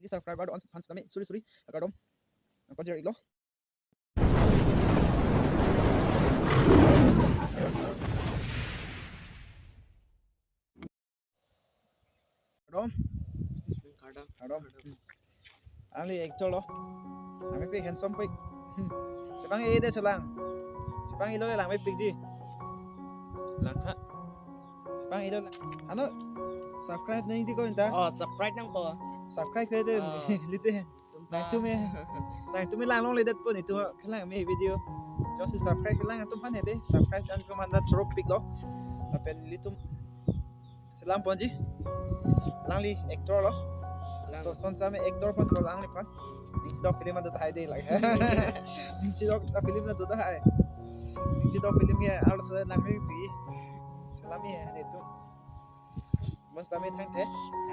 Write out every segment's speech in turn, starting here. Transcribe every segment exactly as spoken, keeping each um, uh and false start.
Subscriber do-an aphan sitame suri suri akardom nangpajir-iklo. Kardom. Kardom. Kardom. Alangli actor lo. Langmepik, handsome pik. Hmm. Chepang-e de chelang. Chepang-elo, langmepikji. Langtha. Chepang-elo lang. Ano, subscribe nangji ko inta? Oh, subscribe nangpo. Subscribe kre de. Oh. Lite. Nangtum-e. Nangtum-e langlongledetpo, netum kelang me video. Jongsi subscribe kelang atum aphan hedi. Subscribe nangtum aphan ta chorop piklo. Lapen ilitum selam ponji. Alangli actor lo. Lang. So, son same actor pon ko alangliphan. Ning chidok film ado tahai de lake. Ning chidok film ado tahai. Ning chidok film ke arloso langmepi. Selam-e netum. Mas tame thangthe.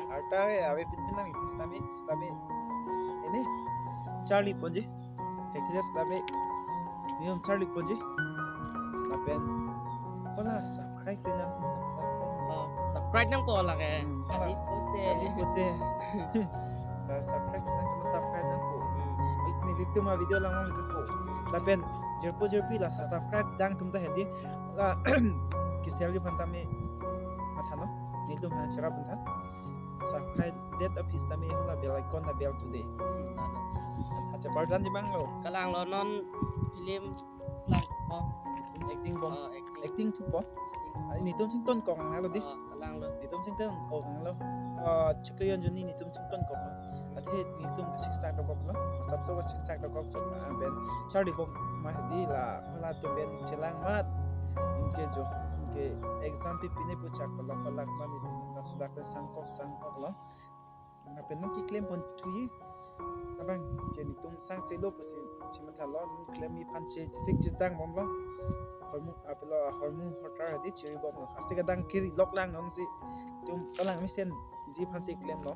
Arta ke avepinpin nang, mas tame, mas tame. Ini charli ponji. Hekhe mas tame. Nium charli ponji. Lapen. Hola, subscribe nang. Oh, subscribe nangpo lake. Hmm, hola. Adi pute. Adi pute. Nah, subscribe nang, subscribe nangpo. Hmm. Nelitum a-video langlongpo. Lapen jirpo jirpi la subscribe dang atum ta hedi. La kisel ji aphan tame mathano. Netum aphan cherap aphan. Subscribe det aphi sitame hola bell icon ta bell today. Acha parjan ji abang lo. Kalanglo, non film lang po. Acting bom. Oh, acting. Acting thupo. Acting. Ai netum chington kong nanglo di. Oh, kalanglo. Netum chington kong nanglo. Ah, chiklo yon juni netum chington kong lo. Athe netum siksak dokoklo. Asapso siksak dokok chot, ah, ben. Charli bom ma hedi la. Latum pen chelang amat. Anke jo, anke exam pipine pu chak lo, palak mani laso adak pen sangkok sangkok lo. Lapen non keklem pon thuji. Abang ke netum sangse lo pusi chimatha lo, non klemji aphan che sik chetang bomlo. Hormu apelo, hormu hotar hedi chiri bomlo. Asik adang kiri lok lang nonsi. Tum palang mesenji aphansi klemlo.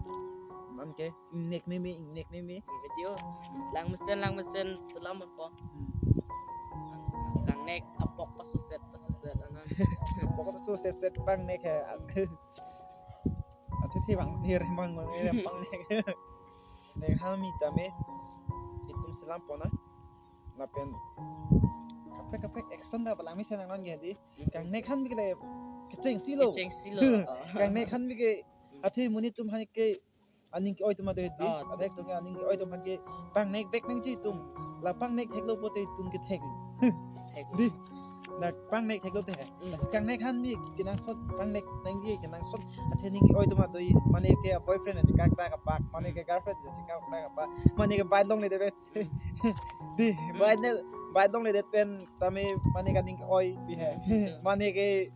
Anke ingnek meme, ingnek meme. Video. Langmesen, langmesen, selam po. Hmm. Kangnek, apok pasuset, pasuset, anan. Apok pasuset, set pangnek he. Athe the bang, nir bang, nir pangnek. Nek hal mi tame, itum selam pona. Lapen. Kaprek, kaprek, action ta palang mesen nang non ge di. Kangnek aphan bikle, kechengsi lo. Kechengsi lo. Kangnek aphan bike, athe monit atum aphan ke, aning ke-oi atum ado hedi. Oh, adek atum ke aning ke-oi atum aphan ke pangnek vek nangji atum. La pangnek theklo pote atum kethek. Thek. Di. Na pangnek theklo te. Hmm. Kangnek aphan mi kenangsot pangnek nangji kenangsot. Athe aning ke-oi atum ado, mane ke boyfriend adi kak ta kapak, mane ke girlfriend adi kak ta kapak, mane ke bai longle de pen. Di, bai ne, bai longle de pen tame mane ke aning ke-oi pi he. Hmm. Mane ke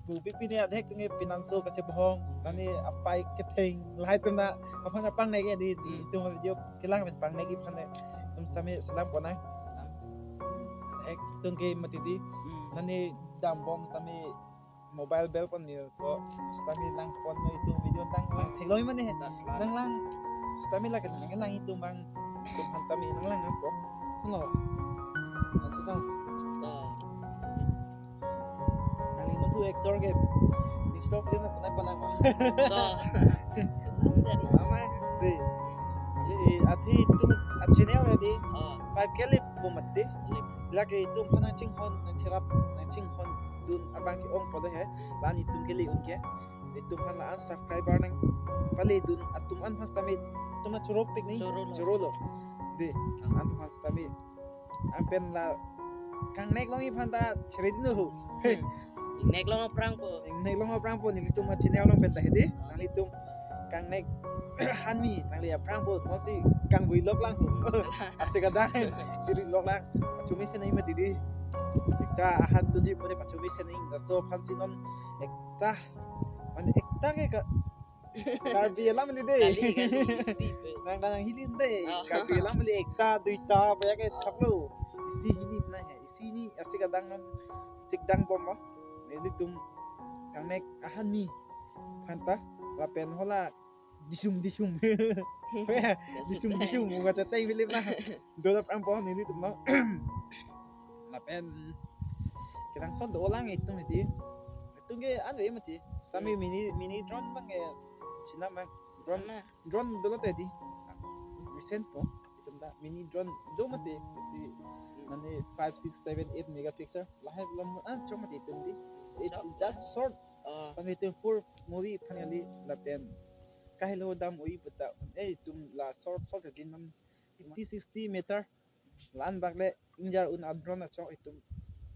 Bu pipine adhek tunge pinanso kachebohong, mane apai ketheng, lahai atum na, aphan pangnek di, di, hmm, itum video kelang pen pangnek aphan le, itum sitame selam pona. Selam. Ek tung ke mati di, hmm, mane dambom tame mobile bell pon ni ko, sitame lang pon no itum video tang lang theklo mane, ta, ta, nang lang, sitame lake nang lang itum bang, itum aphan tame nang lang nang ko, no, nang susang. Ta. Nangli montu actor ke TikTok film na pernah pernah ma. To. Mama, de. Jadi, athe itum a-channel ya di. Oh. Five K lip po mati. Lip. Lake itum aphan nangchinghon, nangcherap, nangchinghondun abang ke-ong po de he. La-an itum kele-un ke. Itum aphan la-an subscriber nangpaledun atum an aphan sitame itum na choro pik ni. Choro lo. Choro lo. De. Ah. An aphan sitame. An pen la kangnek longji aphan ta cheredun ho. Hmm. Ingnek long aphrang po. Ingnek long aphrang po, nelitum a-channel along pen ta hedi. Nanglitum kangnek aphan mi nangli aphrang po, nosi kangvoi lok lang ho. Asik adang kiri lok lang. Pachumi se nai mati di. Ekta ahat tunji pone pachumi se nai, laso aphansi non ekta, mane ekta ke ka Karbi alam ini de. Kali, kali, isi pe. Nang, nang hini de. Oh. Karbi alam ini ekta, duita, baya ke chaplo. Isi hini na he. Isi hini asik adang non sikdang bom ma. Nelitum kangnek aphan mi aphan ta lapen hola disum disum. Disum disum, muka chateng film na. Dodap ampon nelitum no. Lapen kenangsot dolang itum hedi. Itum ke anu ya mati. Sitame mini, mini drone bang ya. Cina bang. Drone, drone dolo te di. Senpo, itum ta mini drone do mati, si mane five, six, seven, eight megapixel. Lahai lam an chok mati itum di. It, Chok. That's short. Oh. Kami itum full movie aphan kali lapen kahelo dam oi puta. Eh, itum la short short din man fifty, sixty meter. La-an bak le ingjar un a drone achok itum.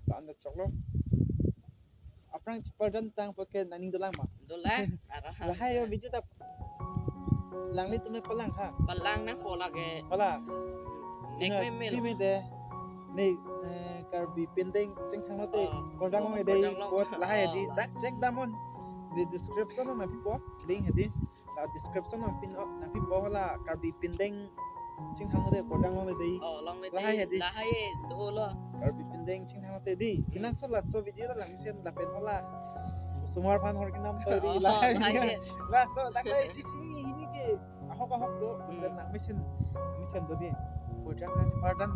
La-an achok lo. Aphrang cheparjan tang poke nangning dolang ma. Dolang. Ara. Lahai yo video ta langlitum le palang ha. Palang nangpo lake. Pala. Nek Ina memel. Pime de. Ne, eh, Karbi Pindeng chingthang lote. Oh. Kordang Oh, ong de. Kordang long. Kot lahai Oh, di. lah. Dak check damnon. Di description nangpipo. Link hedi. La description nangpin nangpipo la Karbi Pindeng chingthang lote Kordang ong de. Oh, longle Lahai de. Hedi. Lahai do lo. Karbi Pindeng chingthang lote di. Hmm. Kenangsot laso video ta langmesen lapen hala. Osomar aphan hor kenam to di Oh, lahai. lahai. Laso dak lahai si si ini ke. Ahok ahok do. Hmm. Lapen langmesen. Langmesen do di. Kordang nangcheparjan.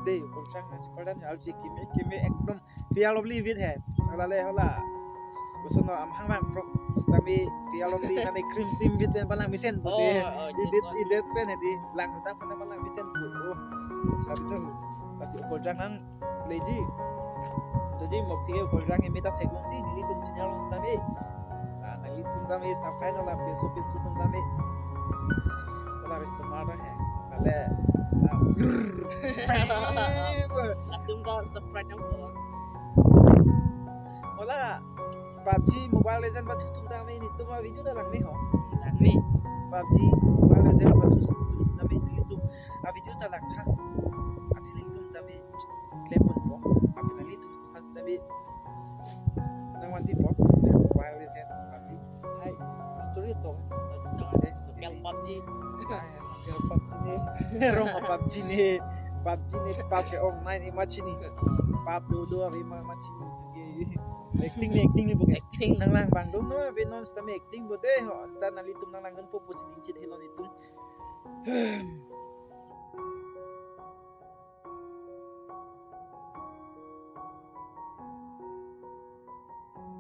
De, Kordang nangcheparjan. Arji kimi kimi ekdom Fair Lovely bit he. Hala le hala. Koson lo amhang bang pro. Kami Fair Lovely mane cream sim bit pen palangmesenpo Oh, de. oh, Idet yes, idet pen hedi. Lang ta pen palangmesenpo. Oh. Tapi tu pasti Kordang nangleji. Jadi mo phi Kordang ini ta theklongji nelitum channel sitame. Ah, nanglitum tame subscribe la pinso pinso atum tame. Wala ris semar he. Kale. Ah. Latum ta subscribe nangpo. Wala PUBG Mobile Legend pathu atum tame nelitum a video ta langme ho. Langme. PUBG Mobile Legend pathu atum tame nelitum a video ta langtha. Adi nelitum tame claim ponpo. Adi nelitum sitame nangvanpipo. Mobile Legend PUBG. Hai, story to. Yang PUBG. Hai, yang PUBG ni. Rong PUBG ni. PUBG ni pap ke ong nai ni machini. Pap do do abi ma machini. Acting ni acting ni bukan. Acting. Nanglang bang do no abi non sitame acting bo de ho. Ta nanglitum nanglang kan po po sining chit helon itum.